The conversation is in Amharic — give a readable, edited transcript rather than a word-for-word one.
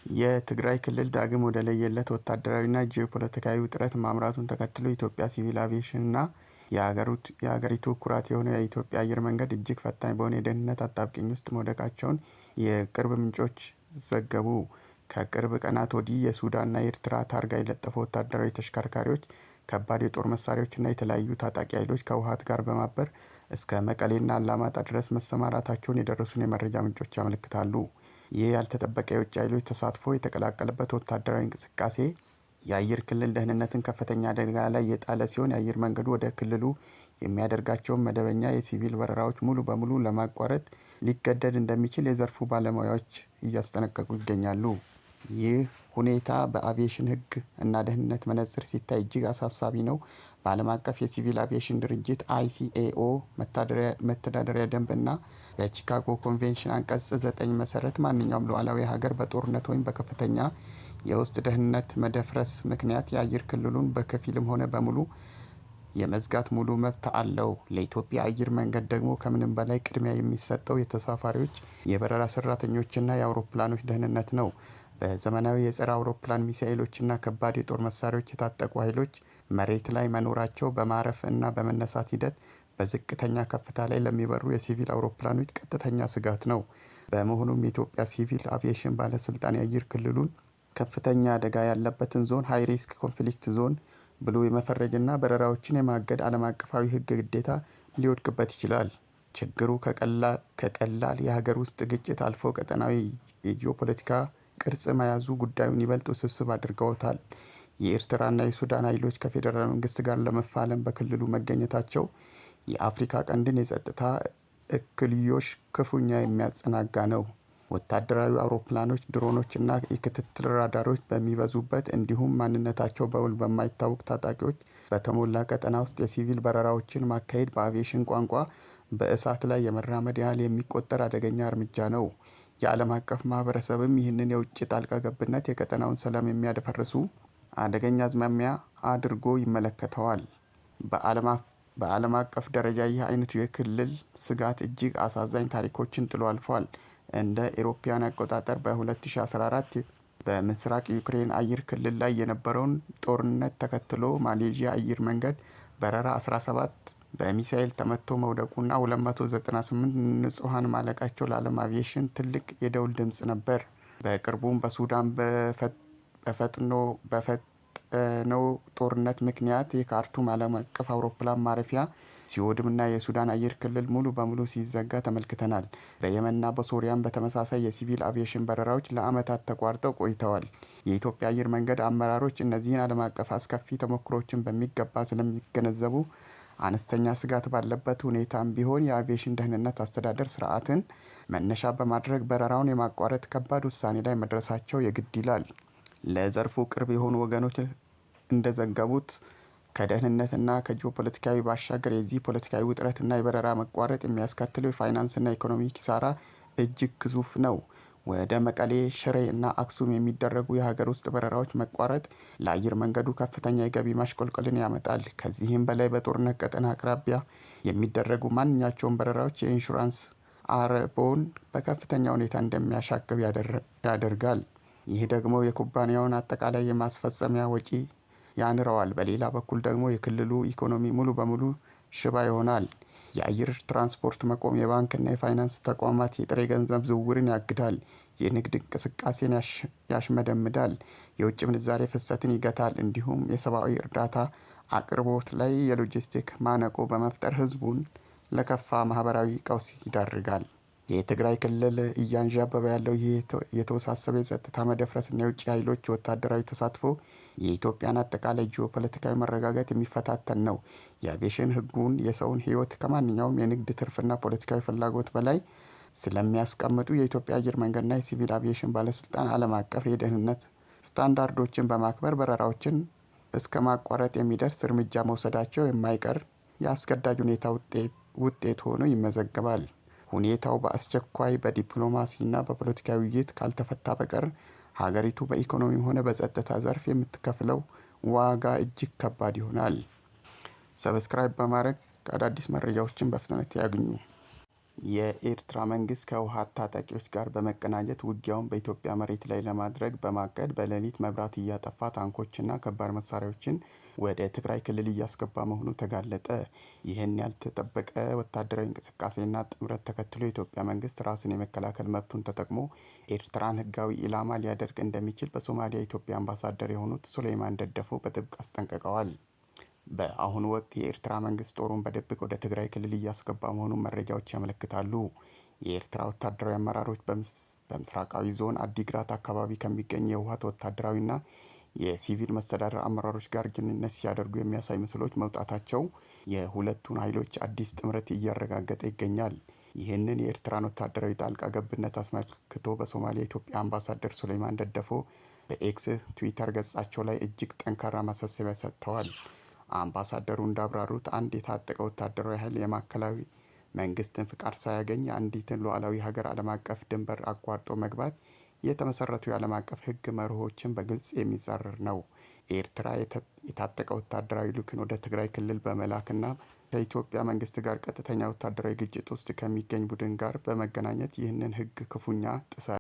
የትግራይ ክልል ዳግም ወደ ለየለት ወታደራዊና ጂኦፖለቲካዊ ውጥረት ማምራቱን ተከትሎ የኢትዮጵያ ሲቪል አቪዬሽንና የሀገሪቱ ኩራት የሆነው የኢትዮጵያ አየር መንገድ እጅግ ፈታኝ በሆነ የደህንነት አጣብቂኝ ውስጥ መውደቃቸውን የቅርብ ምንጮች ዘገቡ። ከቅርብ ቀናት ወዲህ የሱዳንና የኤርትራ ታርጋ የለጠፉ ወታደራዊ ተሽከርካሪዎች፣ ከባድ የጦር መሳሪያዎችና የተለያዩ ታጣቂ ኃይሎች ከህወሓት ጋር በማበር እስከ መቀሌና አላማጣ ድረስ መሰማራታቸውን የደረሱን የመረጃ ምንጮች ያመለክታሉ። ይህ ያልተጠበቀ የውጭ ኃይሎች ተሳትፎ የተቀላቀለበት ወታደራዊ እንቅስቃሴ የአየር ክልል ደህንነትን ከፍተኛ አደጋ ላይ የጣለ ሲሆን፣ የአየር መንገዱ ወደ ክልሉ የሚያደርጋቸውን መደበኛ የሲቪል በረራዎች ሙሉ በሙሉ ለማቋረጥ ሊገደድ እንደሚችል የዘርፉ ባለሙያዎች እያስጠነቀቁ ይገኛሉ። ይህ ሁኔታ በአቪዬሽን ሕግ እና ደህንነት መነጽር ሲታይ እጅግ አሳሳቢ ነው። በዓለም አቀፍ የሲቪል አቪዬሽን ድርጅት ICAO መተዳደሪያ ደንብ እና በቺካጎ ኮንቬንሽን አንቀጽ 9 መሰረት ማንኛውም ሉዓላዊ ሀገር በጦርነት ወይም በከፍተኛ የውስጥ ደህንነት መደፍረስ ምክንያት የአየር ክልሉን በከፊልም ሆነ በሙሉ የመዝጋት ሙሉ መብት አለው። ለኢትዮጵያ አየር መንገድ ደግሞ ከምንም በላይ ቅድሚያ የሚሰጠው የተሳፋሪዎች፣ የበረራ ሰራተኞችና የአውሮፕላኖች ደህንነት ነው። በዘመናዊ የጸረ አውሮፕላን ሚሳኤሎችና ከባድ የጦር መሳሪያዎች የታጠቁ ኃይሎች መሬት ላይ መኖራቸው በማረፍ እና በመነሳት ሂደት በዝቅተኛ ከፍታ ላይ ለሚበሩ የሲቪል አውሮፕላኖች ቀጥተኛ ስጋት ነው። በመሆኑም የኢትዮጵያ ሲቪል አቪዬሽን ባለስልጣን የአየር ክልሉን ከፍተኛ አደጋ ያለበትን ዞን (high risk conflict zone) ብሎ የመፈረጅና በረራዎችን የማገድ ዓለም አቀፋዊ ሕግ ግዴታ ሊወድቅበት ይችላል። ችግሩ ከቀላል የሀገር ውስጥ ግጭት አልፎ ቀጠናዊ የጂኦፖለቲካ ቅርጽ መያዙ ጉዳዩን ይበልጥ ውስብስብ አድርገውታል። የኤርትራና የሱዳን ኃይሎች ከፌዴራል መንግስት ጋር ለመፋለም በክልሉ መገኘታቸው የአፍሪካ ቀንድን የጸጥታ እኩልዮሽ ክፉኛ የሚያጸናጋ ነው። ወታደራዊ አውሮፕላኖች፣ ድሮኖች እና የክትትል ራዳሮች በሚበዙበት እንዲሁም ማንነታቸው በውል በማይታወቅ ታጣቂዎች በተሞላ ቀጠና ውስጥ የሲቪል በረራዎችን ማካሄድ በአቪዬሽን ቋንቋ በእሳት ላይ የመራመድ ያህል የሚቆጠር አደገኛ እርምጃ ነው። የዓለም አቀፍ ማህበረሰብም ይህንን የውጭ ጣልቃ ገብነት የቀጠናውን ሰላም የሚያደፈርሱ አደገኛ አዝማሚያ አድርጎ ይመለከተዋል። በዓለም አቀፍ ደረጃ ይህ አይነቱ የክልል ስጋት እጅግ አሳዛኝ ታሪኮችን ጥሎ አልፏል። እንደ ኤሮፓውያን አቆጣጠር በ2014 በምስራቅ ዩክሬን አየር ክልል ላይ የነበረውን ጦርነት ተከትሎ ማሌዥያ አየር መንገድ በረራ 17 በሚሳኤል ተመቶ መውደቁና 298 ንጹሐን ማለቃቸው ለዓለም አቪዬሽን ትልቅ የደውል ድምፅ ነበር። በቅርቡም በሱዳን በፈጠነው ጦርነት ምክንያት የካርቱም ዓለም አቀፍ አውሮፕላን ማረፊያ ሲወድምና የሱዳን አየር ክልል ሙሉ በሙሉ ሲዘጋ ተመልክተናል። በየመንና በሶሪያም በተመሳሳይ የሲቪል አቪዬሽን በረራዎች ለዓመታት ተቋርጠው ቆይተዋል። የኢትዮጵያ አየር መንገድ አመራሮች እነዚህን ዓለም አቀፍ አስከፊ ተሞክሮችን በሚገባ ስለሚገነዘቡ አነስተኛ ስጋት ባለበት ሁኔታም ቢሆን የአቪዬሽን ደህንነት አስተዳደር ስርዓትን መነሻ በማድረግ በረራውን የማቋረጥ ከባድ ውሳኔ ላይ መድረሳቸው የግድ ይላል። ለዘርፉ ቅርብ የሆኑ ወገኖች እንደዘገቡት ከደህንነትና ከጂኦፖለቲካዊ ባሻገር የዚህ ፖለቲካዊ ውጥረትና የበረራ መቋረጥ የሚያስከትለው የፋይናንስና ኢኮኖሚ ኪሳራ እጅግ ግዙፍ ነው። ወደ መቀሌ፣ ሽሬ እና አክሱም የሚደረጉ የሀገር ውስጥ በረራዎች መቋረጥ ለአየር መንገዱ ከፍተኛ የገቢ ማሽቆልቆልን ያመጣል። ከዚህም በላይ በጦርነት ቀጠና አቅራቢያ የሚደረጉ ማንኛቸውም በረራዎች የኢንሹራንስ አረቦን በከፍተኛ ሁኔታ እንደሚያሻቅብ ያደርጋል። ይህ ደግሞ የኩባንያውን አጠቃላይ የማስፈጸሚያ ወጪ ያንረዋል። በሌላ በኩል ደግሞ የክልሉ ኢኮኖሚ ሙሉ በሙሉ ሽባ ይሆናል። የአየር ትራንስፖርት መቆም የባንክና የፋይናንስ ተቋማት የጥሬ ገንዘብ ዝውውርን ያግዳል፣ የንግድ እንቅስቃሴን ያሽመደምዳል፣ የውጭ ምንዛሬ ፍሰትን ይገታል፣ እንዲሁም የሰብአዊ እርዳታ አቅርቦት ላይ የሎጂስቲክ ማነቆ በመፍጠር ህዝቡን ለከፋ ማህበራዊ ቀውስ ይዳርጋል። የትግራይ ክልል እያንዣበበ ያለው ይህ የተወሳሰበ የጸጥታ መደፍረስና የውጭ ኃይሎች ወታደራዊ ተሳትፎ የኢትዮጵያን አጠቃላይ ጂኦፖለቲካዊ መረጋጋት የሚፈታተን ነው። የአቪዬሽን ህጉን የሰውን ህይወት ከማንኛውም የንግድ ትርፍና ፖለቲካዊ ፍላጎት በላይ ስለሚያስቀምጡ የኢትዮጵያ አየር መንገድና የሲቪል አቪዬሽን ባለስልጣን ዓለም አቀፍ የደህንነት ስታንዳርዶችን በማክበር በረራዎችን እስከ ማቋረጥ የሚደርስ እርምጃ መውሰዳቸው የማይቀር የአስገዳጅ ሁኔታ ውጤት ሆኖ ይመዘገባል። ሁኔታው በአስቸኳይ በዲፕሎማሲና በፖለቲካዊ ውይይት ካልተፈታ በቀር ሀገሪቱ በኢኮኖሚም ሆነ በጸጥታ ዘርፍ የምትከፍለው ዋጋ እጅግ ከባድ ይሆናል። Subscribe በማድረግ አዳዲስ መረጃዎችን በፍጥነት ያግኙ። የኤርትራ መንግስት ከህወሓት ታጣቂዎች ጋር በመቀናጀት ውጊያውን በኢትዮጵያ መሬት ላይ ለማድረግ በማቀድ በሌሊት መብራት እያጠፋ ታንኮችና ከባድ መሳሪያዎችን ወደ ትግራይ ክልል እያስገባ መሆኑ ተጋለጠ። ይህን ያልተጠበቀ ወታደራዊ እንቅስቃሴና ጥምረት ተከትሎ የኢትዮጵያ መንግስት ራስን የመከላከል መብቱን ተጠቅሞ ኤርትራን ህጋዊ ኢላማ ሊያደርግ እንደሚችል በሶማሊያ የኢትዮጵያ አምባሳደር የሆኑት ሱሌይማን ደደፎ በጥብቅ አስጠንቅቀዋል። በአሁኑ ወቅት የኤርትራ መንግስት ጦሩን በድብቅ ወደ ትግራይ ክልል እያስገባ መሆኑን መረጃዎች ያመለክታሉ። የኤርትራ ወታደራዊ አመራሮች በምስራቃዊ ዞን አዲግራት አካባቢ ከሚገኝ የህወሓት ወታደራዊና የሲቪል መስተዳደር አመራሮች ጋር ግንኙነት ሲያደርጉ የሚያሳይ ምስሎች መውጣታቸው የሁለቱን ኃይሎች አዲስ ጥምረት እያረጋገጠ ይገኛል። ይህንን የኤርትራን ወታደራዊ ጣልቃ ገብነት አስመልክቶ በሶማሊያ የኢትዮጵያ አምባሳደር ሱሌይማን ደደፎ በኤክስ ትዊተር ገጻቸው ላይ እጅግ ጠንካራ ማሳሰቢያ ሰጥተዋል። አምባሳደሩ እንዳብራሩት አንድ የታጠቀ ወታደራዊ ኃይል የማዕከላዊ መንግስትን ፍቃድ ሳያገኝ የአንዲትን ሉዓላዊ ሀገር ዓለም አቀፍ ድንበር አቋርጦ መግባት የተመሰረቱ የዓለም አቀፍ ሕግ መርሆችን በግልጽ የሚጻረር ነው። ኤርትራ የታጠቀ ወታደራዊ ልዑክን ወደ ትግራይ ክልል በመላክና ከኢትዮጵያ መንግስት ጋር ቀጥተኛ ወታደራዊ ግጭት ውስጥ ከሚገኝ ቡድን ጋር በመገናኘት ይህንን ሕግ ክፉኛ ጥሳለች።